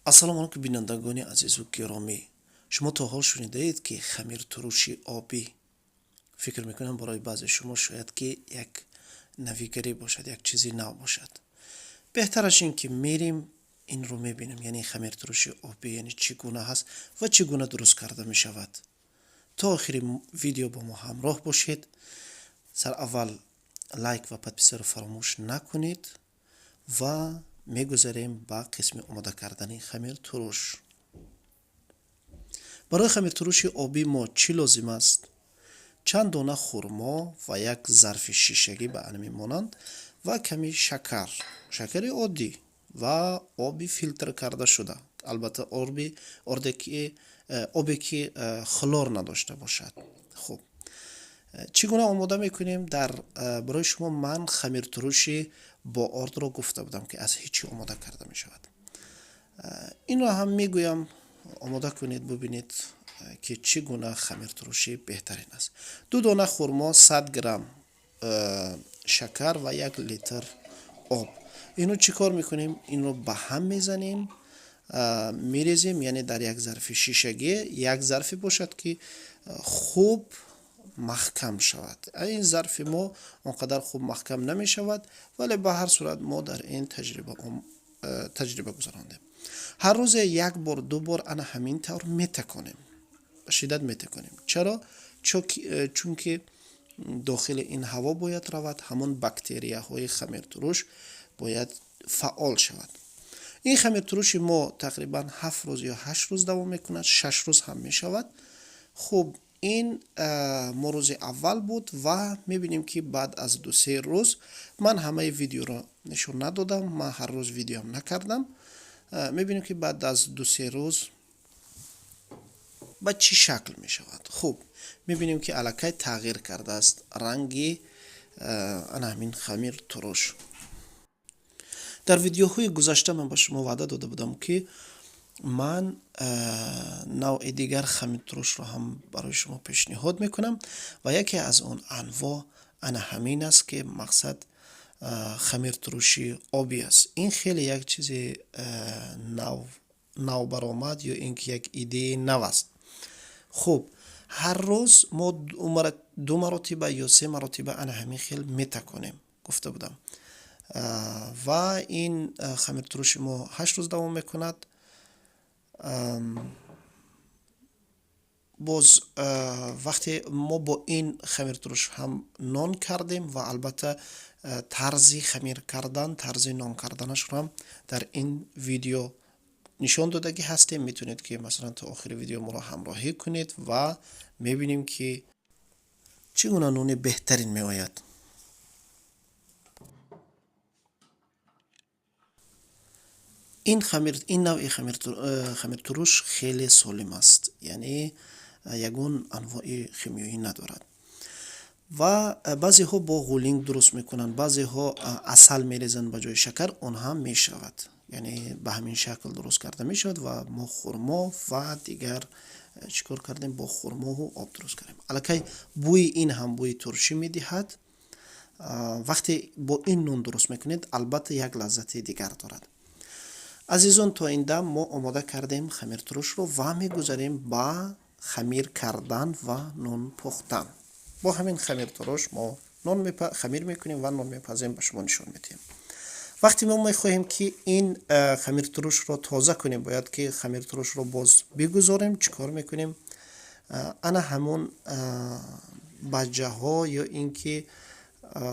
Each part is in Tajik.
Ассалому алайкум, бинандагони азизу гиромӣ. Шумо то ҳол шунидаед, ки хамиртуруши обӣ? Фикр мекунам, барои баъзе шумо шояд ки як навигарӣ бошад, як чизи нав бошад. Беҳтараш ин ки мерим, инро мебинем, яъне хамиртуруши обӣ яъне чӣ гуна ҳаст ва чӣ гуна дуруст карда мешавад. То охири видео бо мо ҳамроҳ бошед. Сараввал лайк ва подписка ро фаромӯш накунед ва мегузарем ба қисми омода кардани хамиртуруш. Барои хамиртуруши обӣ мо чӣ лозим аст? Чанд дона хурмо ва як зарфи шишагӣ ба анами монанд ва ками шакар, шакари оддӣ ва оби филтр карда шуда. Албатта, орби орде ки обе ки хлор надошта бошад. Хуб, чӣ гуна омода мекунем? Дар барои шумо ман хамиртуруши бо ордро гуфта будам, ки аз ҳечи омода карда мешавад. Инро ҳам мегӯям, омода кунед, бубинед, ки чӣ гуна хамиртурушӣ беҳтарин аст. 2 дона хурмо, 100 грамм шакар ва 1 литр об. Инро чӣ кор мекунем? Инро ба ҳам мезанем, мерезем, яъне дар як зарфи шишагӣ, як зарфе бошад, ки хуб маҳкам шавад. Ин зарфи мо он қадар хуб маҳкам намешавад, вале ба ҳар сурат мо дар ин таҷриба гузарондем. Ҳар рӯзе як бор, ду бор ана ҳамин тавр метаконем, ба шиддат метаконем. Чаро? Чунки дохили ин ҳаво бояд равад, ҳамон бактерияҳои хамиртуруш бояд фаъол шавад. Ин хамиртуруши мо тақрибан 7 рӯз ё 8 рӯз давом мекунад, 6 рӯз ҳам мешавад. Хуб, ин мо рӯзи аввал буд ва мебинем, ки баъд аз 2-се рӯз, ман ҳамаи видеоро нишон надодам, ман ҳар рӯз видеоам накардам, мебинем, ки баъд аз 2-се рӯз ба чӣ шакл мешавад. Хуб, мебинем, ки аллакай тағйир кардааст ранги ана ҳамин хамир туруш. Дар видеоҳои гузашта ман ба шумо ваъда дода будам, ки ман навъи дигар хамиртурушро ҳам барои шумо пешниҳод мекунам ва яке аз он анвоъ ана ҳамин аст, ки мақсад хамиртуруши обӣ аст. Ин хеле як чизи нав навбаромад ё ин ки як идеяи нав аст. Хуб, ҳар рӯз мо ду маротиба ё се маротиба ана ҳамин хел метаконем, гуфта будам, ва ин хамиртуруши мо 8 рӯз давом мекунад. Боз вақте мо бо ин хамиртуруш ҳам нон кардем ва албатта тарзи хамир кардан, тарзи нон карданашро ҳам дар ин видео нишон додагӣ ҳастем. Метавонед, ки масалан то охири видео моро ҳамроҳӣ кунед ва мебинем, ки чӣ гуна нони беҳтарин меояд. Ин хамир, ин навъи хамиртуруш хеле солим аст, яъне ягон анвои химиёӣ надорад. Ва баъзеҳо бо ғулинг дуруст мекунанд, баъзеҳо асал мерезанд ба ҷои шакар, он ҳам мешавад, яъне ба ҳамин шакл дуруст карда мешавад. Ва мо хурмо ва дигар чӣ кор кардем? Бо хурмову об дуруст кардем. Аллакай бӯи ин ҳам бӯи туршӣ медиҳад. Вақте бо ин нон дуруст мекунед, албатта як лаззати дигар дорад. Азизон, то ин дам мо омода кардем хамиртурушро ва мегузарем ба хамир кардан ва нон пухтан. Бо ҳамин хамиртуруш мо нон хамир мекунем ва нон мепазем, ба шумо нишон медиҳем. Вақте мо мехоҳем, ки ин хамиртурушро тоза кунем, бояд ки хамиртурушро боз бигузорем. Чӣ кор мекунем? Ана ҳамон баҷаҳо ё ин ки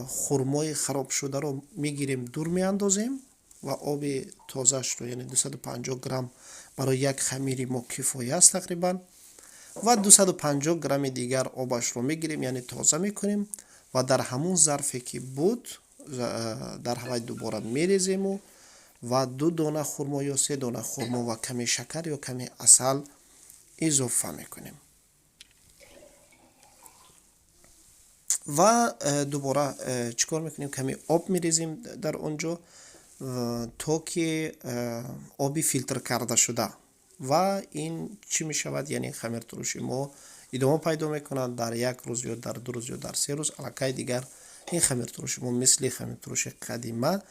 хурмои харобшударо мегирем, дур меандозем ва оби тозаашро, яъне 250 грамм барои як хамири мо кифоя аст тақрибан, ва 250 грамми дигар обашро мегирем, яъне тоза мекунем ва дар ҳамон зарфе ки буд, дар ҳавай дубора мерезему ва 2 дона хурмо ё 3 дона хурмо ва каме шакар ё каме асал изофа мекунем ва дубора чӣ кор мекунем? Каме об мерезем дар он ҷо, то ки оби филтр карда шуда. Ва ин чӣ мешавад? Яъне хамиртуруши мо идома пайдо мекунад. Дар як рӯз ё дар 2 рӯз ё дар 3 рӯз аллакай дигар ин хамиртуруши мо мисли хамиртуруши қадима.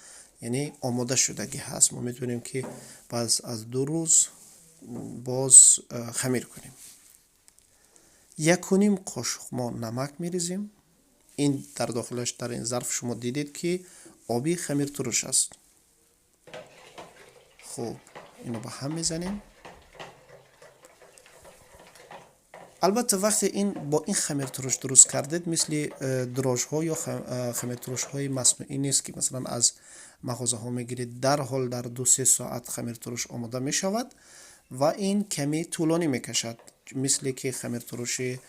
Яъне омода шудагӣ ҳаст. Мо метавонем, ки пас аз 2 рӯз боз хамир кунем. 1.5 қошуқ мо намак мерезем. Ин дар дохилаш, дар ин зарф шумо дидед, ки оби хамиртуруш аст. Хуб, инро ба ҳам мезанем. Албатта, вақте ин бо ин хамиртуруш дуруст кардед, мисли дрожжҳо ё хамиртурушҳои маснуӣ нест, ки масалан аз мағозаҳо мегиред, дарҳол дар 2-3 соат хамиртуруш омода мешавад ва ин каме тӯлонӣ мекашад, мисле ки хамиртуруши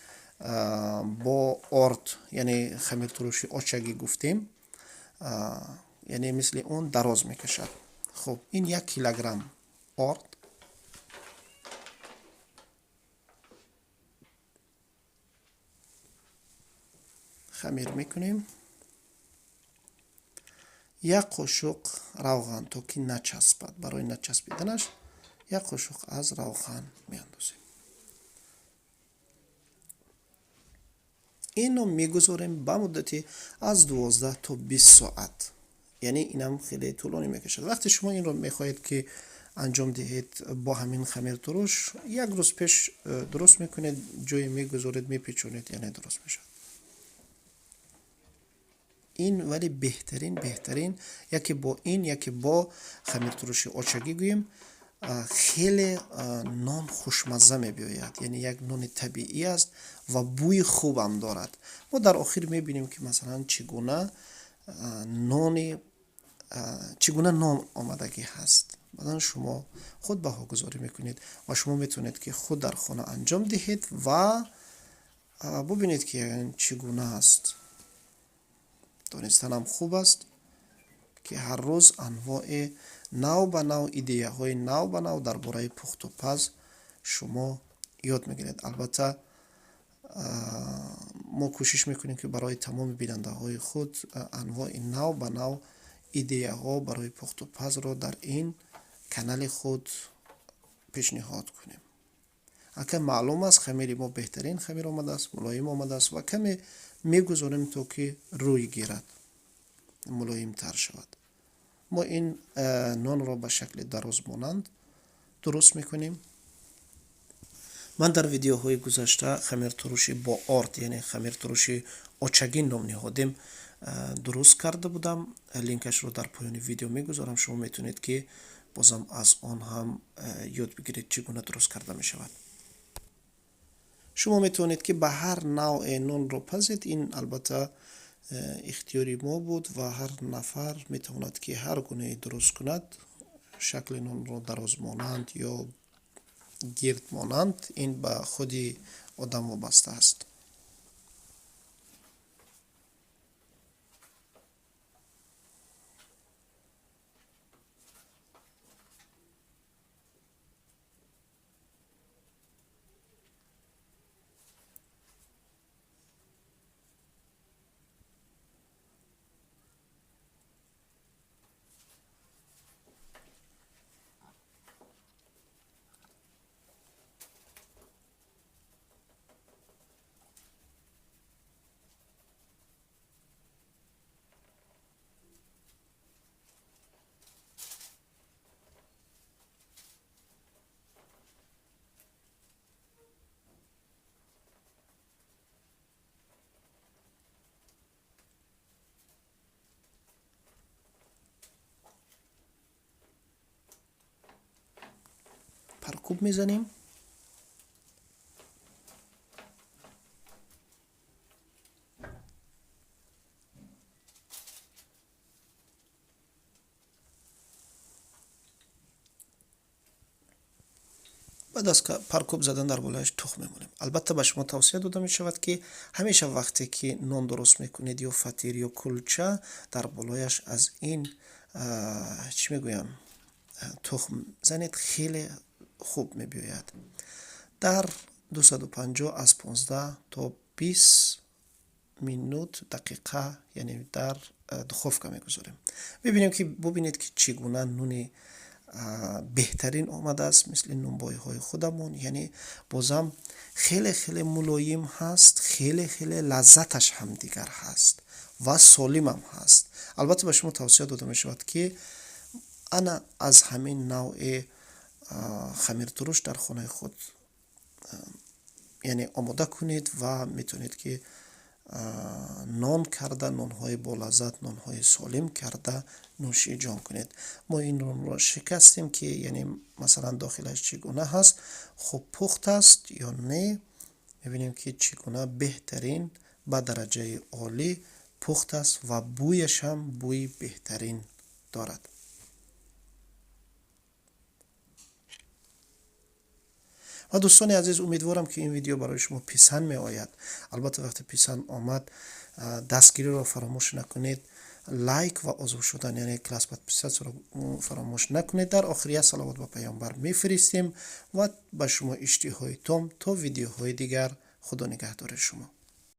бо орд, яъне хамиртуруши очагӣ гуфтем, яъне мисли он дароз мекашад. Хуб, ин 1 килограмм орд. Хамир мекунем. 1 қошуқ равған, то ки начаспад. Барои начаспиданаш 1 қошуқ аз равған меандозем. Инро мегузорем ба муддати аз 12 то 20 соат. Яъне инам хеле тӯлонӣ мекашад. Вақте шумо инро мехоҳед, ки анҷом диҳед бо ҳамин хамиртуруш, як рӯз пеш дуруст мекунед, ҷое мегузоред, мепечонед, яъне дуруст мешавад. Ин вале беҳтарин, яке бо ин, яке бо хамиртуруши очагӣ гӯем, хеле нон хушмазза мебиёяд. Яъне як нони табиӣ аст ва бӯи хубам дорад. Мо дар охир мебинем, ки масалан чӣ гуна нон омадагӣ ҳаст. Баъдан шумо худ баҳогузорӣ мекунед ва шумо метавонед, ки худ дар хона анҷом диҳед ва бубинед, ки чӣ гуна аст. Донистанам хуб аст, ки ҳар рӯз анвои нав ба нав, идеяҳои нав ба нав дар бораи пухту паз шумо ёд мегиред. Албатта, мо кӯшиш мекунем, ки барои тамоми бинандаҳои худ анвои нав ба нав идеяҳо барои пухту пазро дар ин канали худ пешниҳод кунем. Ака маълум аст, хамири мо беҳтарин хамир омадааст, мулоим омадааст ва каме мегузорем, то ки рӯй гирад, мулоимтар шавад. Мо ин нонро ба шакли дарозмонанд дуруст мекунем. Ман дар видеоҳои гузашта хамиртуруши бо орд, яъне хамиртуруши очагӣ ном ниҳодем, дуруст карда будам. Линкашро дар поёни видео мегузорам. Шумо метавонед, ки бозам аз он ҳам ёд бигиред, чӣ гуна дуруст карда мешавад. Шумо метавонед, ки ба ҳар навъе нонро пазед. Ин албатта ихтиёри мо буд ва ҳар нафар метавонад, ки ҳар гунае дуруст кунад, шакли нонро дарозмонанд ё гирдмонанд, ин ба худи одам вобаста аст. Паркуб мезанем. Баъд аз паркуб задан дар болояш тухм мемонем. Албатта, ба шумо тавсия дода мешавад, ки ҳамеша вақте ки нон дуруст мекунед, ё фатир, ё кулча, дар болояш аз ин, чӣ мегӯям, тухм занед, хеле хуб мебиёяд. Дар 250 аз 15 то 20 минут, дақиқа, яъне дар духовка мегузорем. Мебинем, ки бубинед, ки чӣ гуна нуни беҳтарин омадааст, мисли нунбоиҳои худамон. Яъне бозам хеле хеле мулоим ҳаст, хеле хеле лаззаташ ҳам дигар ҳаст. Ва солимам ҳаст. Албатта, ба шумо тавсия дода мешавад, ки ана аз ҳамин навъи хамиртуруш дар хонаи худ, яъне, омода кунед ва метавонед, ки нон карда, нонҳои болаззат, нонҳои солим карда нӯши ҷон кунед. Мо ин нонро шикастем, ки, яъне, масалан, дохилаш чӣ гуна ҳаст, хуб пухт аст ё не. Мебинем, ки чӣ гуна беҳтарин, ба дараҷаи олӣ пухт аст ва бӯяш ҳам бӯи беҳтарин дорад. Ва, дӯстони азиз, умедворам, ки ин видео барои шумо писанд меояд. Албатта, вақте писанд омад, дастгириро фаромӯш накунед, лайк ва узв шудан, яъне класс подписаться ро фаромӯш накунед. Дар охир як салавот ба паёмбар мефиристем ва ба шумо иштиҳои том. То видеоҳои дигар, худо нигаҳдори шумо.